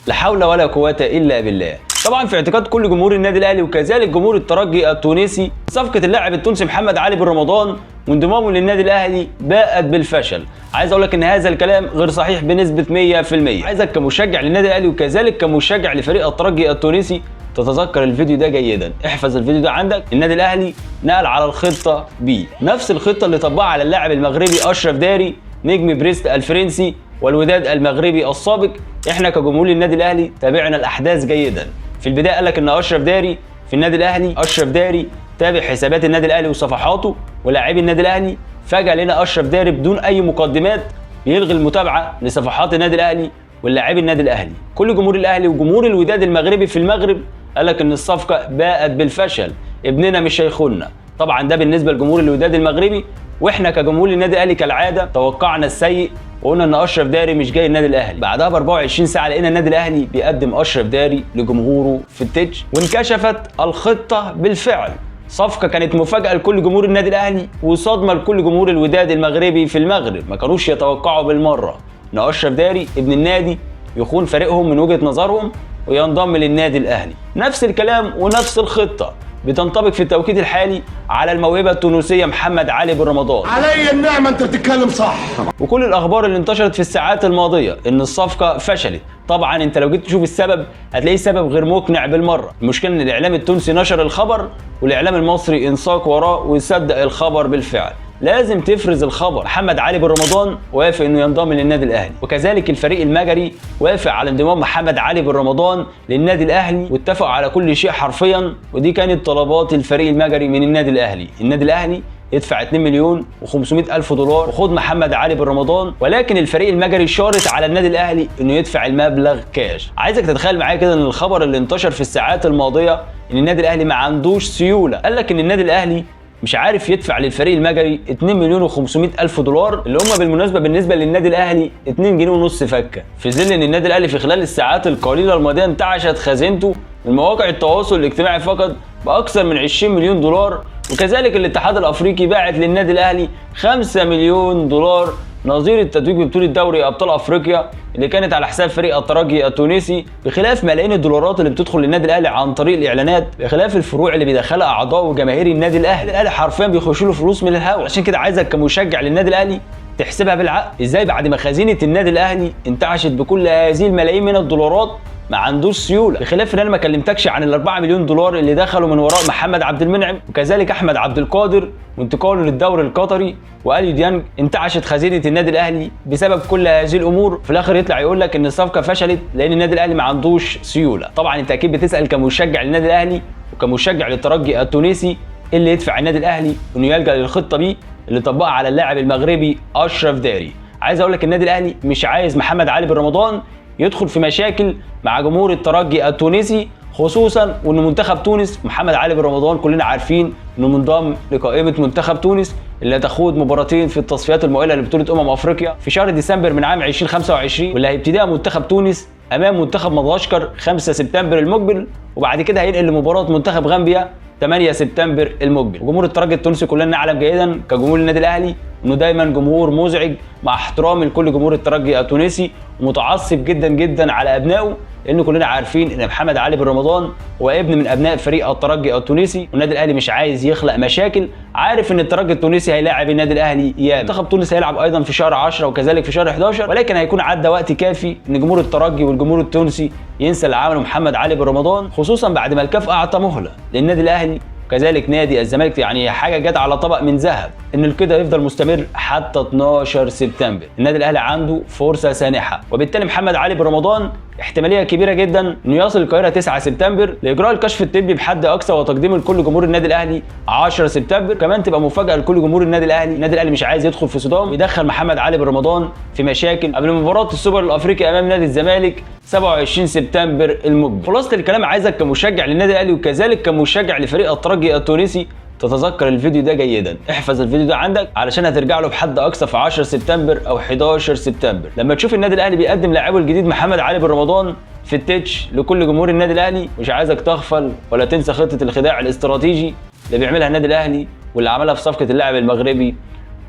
لا حول ولا قوة الا بالله. طبعا في اعتقاد كل جمهور النادي الاهلي وكذلك جمهور الترجي التونسي، صفقة اللاعب التونسي محمد علي بن رمضان وانضمامه للنادي الاهلي باءت بالفشل. عايز اقول لك ان هذا الكلام غير صحيح بنسبة 100%. عايزك كمشجع للنادي الاهلي وكذلك كمشجع لفريق الترجي التونسي تتذكر الفيديو ده جيدا، احفظ الفيديو ده عندك. النادي الاهلي نقل على الخطة B، نفس الخطة اللي طبقها على اللاعب المغربي اشرف داري نجم بريست الفرنسي والوداد المغربي السابق. احنا كجمهور النادي الاهلي تابعنا الاحداث جيدا. في البداية قال لك ان اشرف داري في النادي الاهلي، اشرف داري تابع حسابات النادي الاهلي وصفحاته ولاعبي النادي الاهلي. فجاة لنا اشرف داري بدون اي مقدمات بيلغي المتابعة لصفحات النادي الاهلي واللاعبي النادي الاهلي. كل جمهور الاهلي وجمهور الوداد المغربي في المغرب قال لك ان الصفقة باءت بالفشل، ابننا مش هيخوننا. طبعا ده بالنسبة لجمهور الوداد المغربي، واحنا كجمهور النادي الاهلي كالعادة توقعنا السيء وقلنا ان اشرف داري مش جاي النادي الاهلي. بعدها ب 24 ساعة لقينا النادي الاهلي بيقدم اشرف داري لجمهوره في التتش، وانكشفت الخطة بالفعل. صفقة كانت مفاجاة لكل جمهور النادي الاهلي وصدمة لكل جمهور الوداد المغربي في المغرب. ما كانوش يتوقعوا بالمرة ان اشرف داري ابن النادي يخون فريقهم من وجهه نظرهم وينضم للنادي الاهلي. نفس الكلام ونفس الخطة بتنطبق في التوقيت الحالي على الموهبة التونسية محمد علي بن رمضان. علي النعمة انت بتتكلم صح. وكل الاخبار اللي انتشرت في الساعات الماضية ان الصفقة فشلت. طبعا انت لو جيت تشوف السبب هتلاقيه سبب غير مقنع بالمرة. المشكلة ان الاعلام التونسي نشر الخبر والاعلام المصري انساق وراه وصدق الخبر بالفعل. لازم تفرز الخبر. محمد علي بن رمضان وافق انه ينضم للنادي الاهلي، وكذلك الفريق المجري وافق على انضمام محمد علي بن رمضان للنادي الاهلي، واتفقوا على كل شيء حرفيا. ودي كانت طلبات الفريق المجري من النادي الاهلي. النادي الاهلي يدفع 2,500,000 دولار وخد محمد علي بن رمضان، ولكن الفريق المجري شارط على النادي الاهلي انه يدفع المبلغ كاش. عايزك تتخيل معايا كده ان الخبر اللي انتشر في الساعات الماضية ان النادي الاهلي ما عندوش سيولة، قال لك ان النادي الاهلي مش عارف يدفع للفريق المجري 2,500,000 دولار اللي هم بالمناسبة بالنسبة للنادي الاهلي 2 جنيه ونص فكه، في ظل ان النادي الاهلي في خلال الساعات القليلة الماضية انتعشت خزينته من مواقع التواصل الاجتماعي فقط باكثر من 20 مليون دولار، وكذلك الاتحاد الافريقي باعت للنادي الاهلي 5 مليون دولار نظير التتويج ببطولة دوري ابطال افريقيا اللي كانت على حساب فريق الترجي التونسي، بخلاف ملايين الدولارات اللي بتدخل للنادي الاهلي عن طريق الاعلانات، بخلاف الفروع اللي بيدخلها اعضاء وجماهير النادي الاهلي. الاهلي حرفيا بيخش له فلوس من الهوا. عشان كده عايزك كمشجع للنادي الاهلي تحسبها بالعقل، ازاي بعد ما خزينة النادي الاهلي انتعشت بكل هذه الملايين من الدولارات ما عندوش سيولة؟ بخلاف ان انا ما كلمتكش عن ال 4 مليون دولار اللي دخلوا من وراء محمد عبد المنعم وكذلك احمد عبد القادر وانتقاله للدوري القطري واليو ديانج. انتعشت خزينة النادي الاهلي بسبب كل هذه الامور، في الاخر يطلع يقول لك ان الصفقة فشلت لان النادي الاهلي ما عندوش سيولة. طبعا انت اكيد بتسال كمشجع للنادي الاهلي وكمشجع للترجي التونسي اللي يدفع النادي الاهلي انه يلجا للخطه B اللي طبقها على اللاعب المغربي اشرف داري. عايز اقول لك النادي الاهلي مش عايز محمد علي بن رمضان يدخل في مشاكل مع جمهور الترجي التونسي، خصوصا وان منتخب تونس محمد علي بن رمضان كلنا عارفين انه منضم لقائمة منتخب تونس اللي هتخوض مباراتين في التصفيات المؤهله لبطولة افريقيا في شهر ديسمبر من عام 2025، واللي هيبتديها منتخب تونس امام منتخب مدغشقر 5 سبتمبر المقبل، وبعد كده هينقل لمباراة منتخب غامبيا 8 سبتمبر المقبل. وجمهور الترجي التونسي كلنا نعلم جيدا كجمهور النادي الاهلي انه دايما جمهور مزعج، مع احترامي لكل جمهور الترجي التونسي، ومتعصب جدا جدا على ابنائه، لان كلنا عارفين ان محمد علي بن رمضان هو ابن من ابناء فريق الترجي التونسي، والنادي الاهلي مش عايز يخلق مشاكل، عارف ان الترجي التونسي هيلاعب النادي الاهلي ياما. منتخب تونس هيلعب ايضا في شهر 10 وكذلك في شهر 11، ولكن هيكون عدى وقت كافي ان جمهور الترجي والجمهور التونسي ينسى اللي عمله محمد علي بن رمضان، خصوصا بعد ما الكاف اعطى مهله للنادي الاهلي وكذلك نادي الزمالك، يعني حاجة جت على طبق من ذهب ان الكده يفضل مستمر حتى 12 سبتمبر. النادي الاهلي عنده فرصة سانحه، وبالتالي محمد علي بن رمضان احتمالية كبيرة جدا انه يصل القاهرة 9 سبتمبر لاجراء الكشف الطبي بحد اقصى وتقديمه لكل جمهور النادي الاهلي 10 سبتمبر. كمان تبقى مفاجاة لكل جمهور النادي الاهلي، النادي الاهلي مش عايز يدخل في صدام ويدخل محمد علي بن رمضان في مشاكل قبل مباراة السوبر الافريقي امام نادي الزمالك 27 سبتمبر المقبل. خلاصه الكلام، عايزك كمشجع للنادي الاهلي وكذلك كمشجع لفريق الترجي التونسي تتذكر الفيديو ده جيدا، احفظ الفيديو ده عندك علشان هترجع له بحد اقصى في 10 سبتمبر او 11 سبتمبر لما تشوف النادي الاهلي بيقدم لاعبه الجديد محمد علي بن رمضان في التتش لكل جمهور النادي الاهلي. مش عايزك تغفل ولا تنسى خطه الخداع الاستراتيجي اللي بيعملها النادي الاهلي واللي عملها في صفقة اللاعب المغربي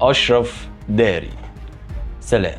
اشرف داري. سلام.